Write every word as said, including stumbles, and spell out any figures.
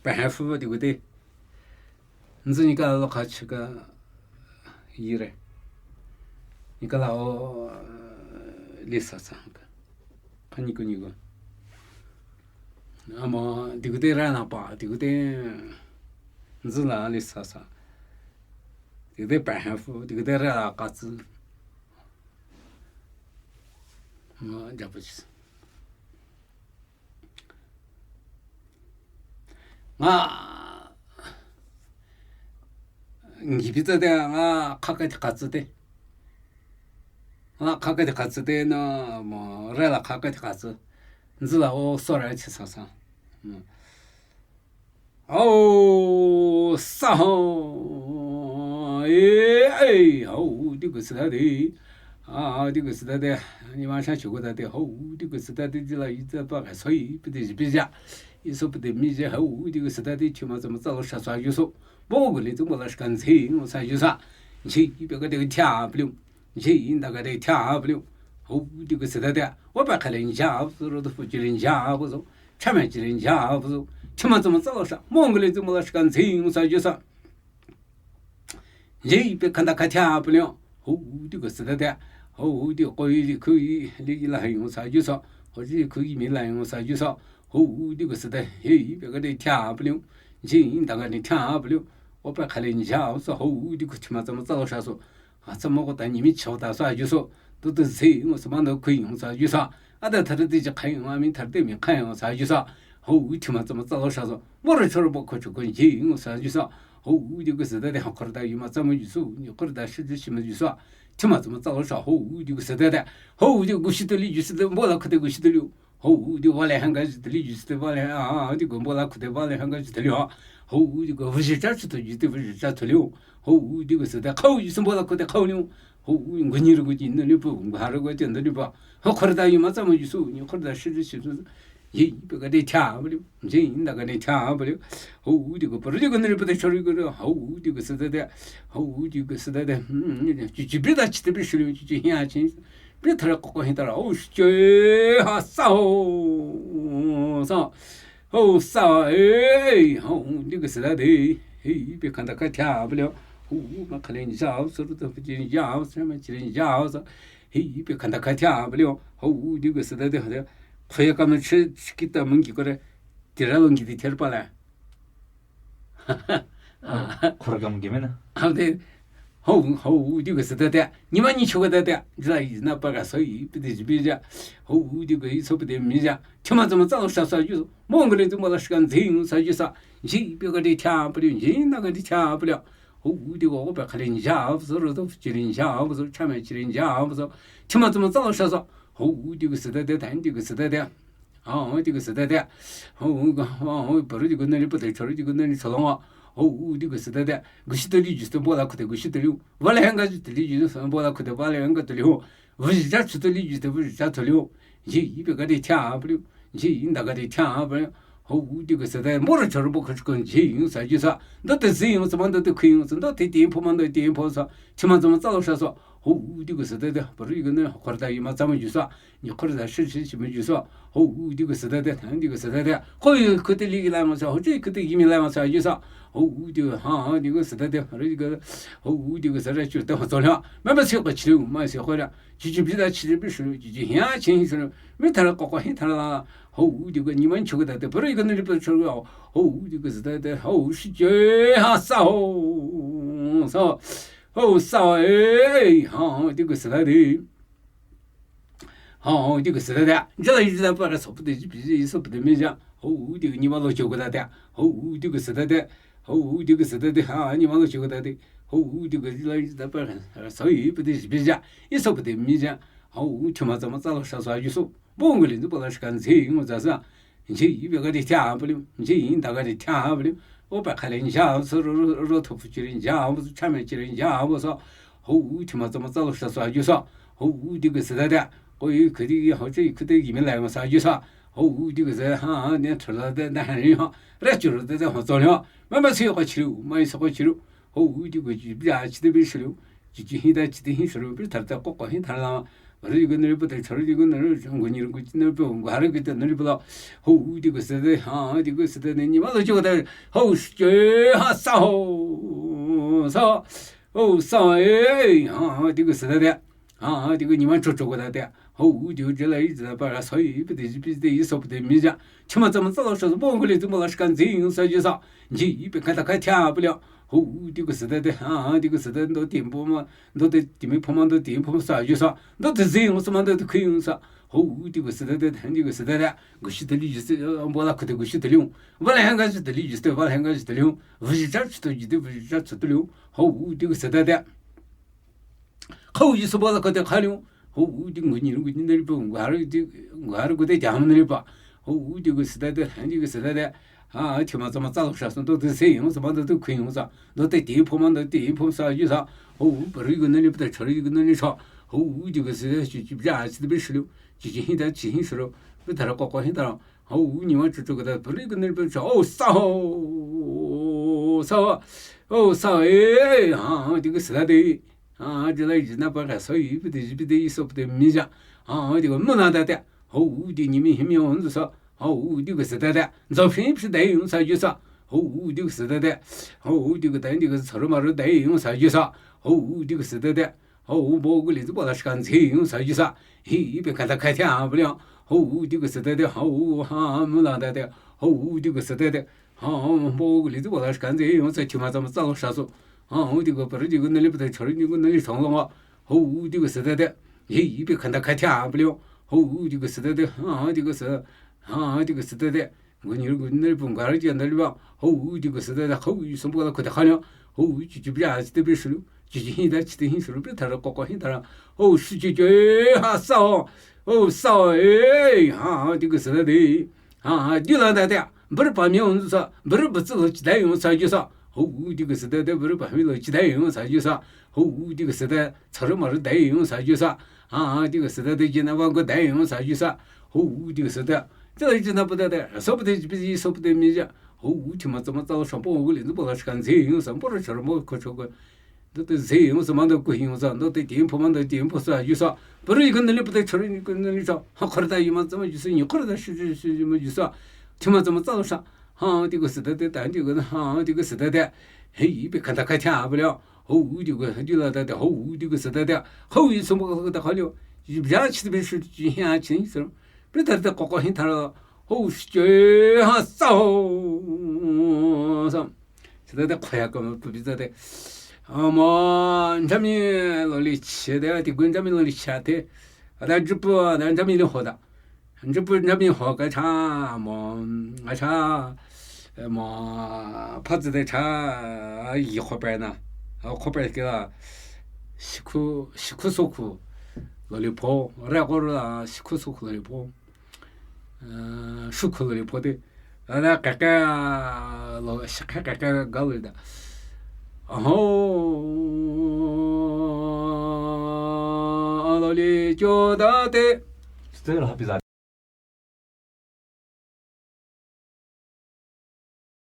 pehefü diku te. Nzi nika lo kha chika yire. Nika la o li sa sa ka. Kha niku niku. Ama diku te ra na pa, diku te nzi la li sa sa. Diku te pehefü, diku te ra la ka tsi. Nga japu chi. Nga ngi pi tsa te nga kha ka ti ka tsi te. Nga kha ka ti ka tsi te na mo re la kha ka ti ka tsi. Nzi la o so ra chi sa sa. Ao sa ho. E, e, hao, diku sita de. A, diku sita de. Ni ma sha chu ko ta de. Hao, diku sita de, ji la yi za pa ka so yi, pi de ji pi ja. Yi so pi de mi ja, hao, diku sita de, chi ma za ma za lo sha sa yu so. Bo gu li zu mo la shi kan zi, mo sa yu sa. Ji, pi ka de tia, pi lu. Ji, nda ka de tia, pi lu. Hao, diku sita de. Wa pa ka le ja, so ro de fu ji le ja, bo so. Cha me ji le ja, bo so. Chi ma za ma za lo sha. Mo gu li zu mo la shi kan zi, mo sa yu sa. Ji pe khanda ka tia pu liu. Ho di ko sita de. Ho di ko yi li khu yi li la yi ngo sa ju sa. Ho ji khu yi mi la yi ngo sa ju sa. Ho di ko sita he pe ka de tia pu liu. Ji da ka de tia pu liu. O pa kha le ja sa ho di ko chi ma za ma za lo sha so. A za mo ko ta ni mi chao ta sa ju so. Du du zi ngo sa ma do khu yi ngo sa ju sa. A da ta de ji khai ngo mi ta de mi khai ngo sa ju sa. Ho chi ma za ma za lo sha so. Mo ro cho ro bo ko chu ko ji ngo sa ju sa. Ho di ko sita de ha khor da yu ma za mo ju su. Ni khor da shi ji shi ma ju sa. Chi ma za ma za lo sha ho di ko sita de. Ho di ko shi de li ju shi de bo la ko de ko shi de liu. Ho di wa le hang ga ji de li ju shi de wa le a di ko bo la ko de wa le hang ga ji de liu. Ho di ko wu ji cha chi de ji de wu ji cha de liu. Ho di ko sita khao ju su bo la ko de khao liu. Ho ngu ni ru ko ji ne liu bu ngu ha ru ko ji ne liu ba. Ho khor da yu ma za mo ju su. Ni khor da shi ji shi su. Yi pe ka de cha ba liu. Ji da ka de cha ba liu. Ho di ko pa ru di ko ne liu pa de cho ri ko. Ho di ko sita de. Ho di ko sita de. Ji ji bi da chi de bi shi liu ji ji hia chi. Bi ta ra ko ko hin ta ra. O shi je ha sa ho. Sa. Ho sa e. Ho di ko sita de. He pe khanda ka cha ba liu. Ho ma kha le ja so ru to ji ja so ma chi le ja so. He pe khanda ka cha ba liu. Ho di ko sita de. Khoya ka ma chi ki ta mung ki ko re. Ti ra lo ngi ti ther pa la. Khor kam ki me na. Ha de. Ho ho di ko sita de. Ni ma ni chu ko de de. Ji la yi na pa ka so yi pe de ji bi ja. Ho di ko yi so pe de mi ja. Chi ma za ma za lo sha sa ju so. Mo ngu le zu mo la shi kan zi sa ju sa. Ji pe ka de cha pa liu. Ji na ka de cha pa liu. Ho di ko pa kha le ja so ro to chi le ja so cha me chi le ja so. Chi ma za ma za lo sha sa. Ho di ko sita de, ta di ko sita de. Ha, ho di ko sita de. Ho, ho, ho, pa ru di ko ne li pa de cho ri di ko ne li cho lo. Ho di ko sita de. Gu shi de li ju de bo la ko de gu shi de liu. Wa le hang ga ju de li ju de bo la ko de wa le hang ga de liu. Wu ji cha chu de li ju de wu ji cha de liu. Ji yi pe ka de cha pa liu. Ji yi da ka de cha pa liu. Ho di ko sita de. Mo ro cho ro bo ko ko ji yi sa ju sa. Nda de zi yi sa ma nda de khu yi sa. Nda de ti po ma nda ti po sa. Chi ma za ma za lo sha sa. Ho di ko sita de. Pa ru di ko ne khor da yi ma za mo ju sa. Ni khor da shi shi shi me ju sa. Ho di ko sita de. Ta di ko sita de. Ho yi ko de li la ma sa. Ho ji ko de yi mi la ma sa ju sa. Ho di ko ha di ko sita de. Ru di ko. Ho di ko sita chu de ho zo liu. Ma ma si ko chi liu. Ma si ho liu. Ji ji bi da chi de bi shi liu. Ji ji hia chi hi shi liu. Mi ta ra ko ko hi ta ra la. Ho di ko ni ma chu ko da de. Pa ru di ko ne li pa cho liu. Ho di ko sita de. Ho shi je ha sa ho. Sa. Ho sa e. Ha di ko sita de. Ha, di ko sita de. Ji la yi da pa ka so pu de ji bi ji so pu de mi ja. Ho di ko ni ma lo cho ko da de. Ho di ko sita de. Ho di ko sita de. Ha, ni ma lo cho ko da de. Ho di ko ji la yi da pa ka so yi pu de ji bi ja. Yi so pu de mi ja. Ho chi ma za ma za lo sha sa ju so. Bo ngu le zu bo la shi kan zi ngo za sa. Ji yi pe ka de cha pa liu. Ji yi da ka de cha pa liu. O pa kha le ja so ro ro ro to fu chi le ja so cha me chi le ja so. Ho chi ma za ma za lo sha sa ju so. Ho di ko sita de. Ko yi ko di ho chi ko de yi me la ma sa ju so. Ho di ko sita ha ne tra la de da ha ni ha. Ra chu ro de de ho zo ni ha. Ma ma si ko chi liu. Ma yi so ko chi liu. Ho di ko ji bi ya chi de bi shi liu. Ji ji hi da chi de hi shi liu. Bi ta de ko ko hi ta la. Arü yu gu nü li pü te, charü yu gu nü li, ngu nyi gu nü li pü, ngu harü gu te nü li pü la. Hou di gu se de, ha, di gu se de ne, nyi ma lo jo de, hou shi, ha, sa ho, sa, hou sa, e, ha, di gu se de de, ha, di gu nyi ma cho cho gu de de, hou di gu je la yi de pa ra sa yi pü de, ji pü de, yi so pü de mi ja, chi ma za ma za lo sha, bo gu li zi mo la shi kan zi yong sa ji sa, ji pü ka ta ka tia pü liao, hou di gu se de de, ha, di gu se de, ndo ti bo ma, ndo te ti mi pho ma, ndo ti pho ma sa ju sa, ndo te zi yong sa ma, ndo te kui yong sa. Hou di gu se de de, hen di gu se de de. Gu shi de li ju se, bo la ku de gu shi de li yong. Bo la hen ga shi de li ju se, bo la hen ga shi de li yong. Vu ji cha chi de ji de, vu ji cha chi de li yong. Hou di gu se de de. Khou ju se bo la ku de ka li yong. Hou di ngu nyi gu nyi de li pa, ngu harü di, ngu harü gu de ja ma de li pa. Hou di gu se de de, hen di gu se de de. Ha, chi ma za ma za lo sha so, ndo te zi yong sa ma, ndo te kui yong sa, ndo te ti pho ma, ndo te pho sa ju sa. Hou, pa ri gu nü li pü te, cha ri gu nü li cha. Hou di gu se de, chi chi ja, chi de bi shi lu. Chi chi hin da, chi hin shi lu. Bi ta ra ko ko hin da ra. Hou, nyi ma chu chu ga da, pa ri gu nü li pü cha. O, sa ho. Sa ho. O, sa, e, ha, di gu se de de. Ha, ji la yi na pa ka sa yi pü de, ji pü de, yi so pü de mi ja. Ha, di gu mu na da de. Hou di nyi mi hin mi yong zu sa. Hou di gu se de de. Zo phi phi de yong sa ju sa. Hou di gu se de de. Hou di gu de, di gu sa ru ma ru de yong sa ju sa. Hou di gu se de de. Hou bo gu li zi bo la shi kan zi yong sa ju sa. Hi pü ka ta ka tia pü liao. Hou di gu se de de. Hou ha mu la de de. Hou di gu se de de. Ha, bo gu li zi bo la shi kan zi yong sa, chi ma za ma za lo sha so. Ha, di gu pa ri di gu nü li pü te, cha ri di gu nü li chang lo nga. Hou di gu se de de. Hi pü ka ta ka tia pü liao. Hou di gu se de de. Ha, di gu se. Ha, di gu se de de. Ngu nyi gu nü li pü, ngu harü di nü li pa. Hou di gu se de de. Hou yi so bo la ku de ka liao. Hou chi chi bi ja, chi de bi shi lu. Chi chi hin da, chi de hin shi lu. Bi ta ra ko ko hin da ra. Hou shi chi chi, ha, sa ho. Hou sa ho, e, ha, di gu se de de. Ha, di la da de. Bürü pa mi yong sa, bürü pa zi lo chi de yong sa ju sa. Hou di gu se de de, bürü pa mi lo chi de yong sa ju sa. Hou di gu se de, cha ru ma ru de yong sa ju sa. Ha, di gu se de de, ji na wa gu de yong sa ju sa. Hou di gu se de. Ji la ji na pü de de, so pü de, ji pü ji so pü de mi ja. Hou chi ma za ma za lo sha, bo gu li zi bo la shi kan zi yong sa, bo ru cha ru mo ko cho ko. Ndo te zi yong sa ma, ndo kui yong sa, ndo te ti pho ma, ndo ti pho sa ju sa. Pa ri gu nü li pü te, cha ri gu nü li cha. Ha, khor da yi ma za ma ju sa, nyi khor da shi shi shi ma ju sa. Chi ma za ma za lo sha. Ha, di gu se de de, ta di gu, ha, di gu se de de. Hi pü ka ta ka tia pü liao. Hou di gu, di la da de, hou di gu se de de. Hou yi so bo ka ta ka liao. Yi ja chi de bi shi, chi hin a chi so. Bi ta de ko ko hin da ra. Hou shi chi, ha, sa ho. Sa. Chi de de, ko ya ko pü bi de de. A mo, nja mi lo li chi de, di gu nja mi lo li chi de. A da ju pü, a da nja mi li ho da. Nja pü nja mi ho ka cha, mo, a cha, mo, pa zi de cha, yi ko pe na. A ko pe ke la, shi ku, shi ku so ku lo li pho, re ko la, shi ku so ku lo li pho. Eh, shu ku lo li pho de. A da ka ka lo, shi ka ka ka ga lo da. Ho, lo li jo da de. Still happy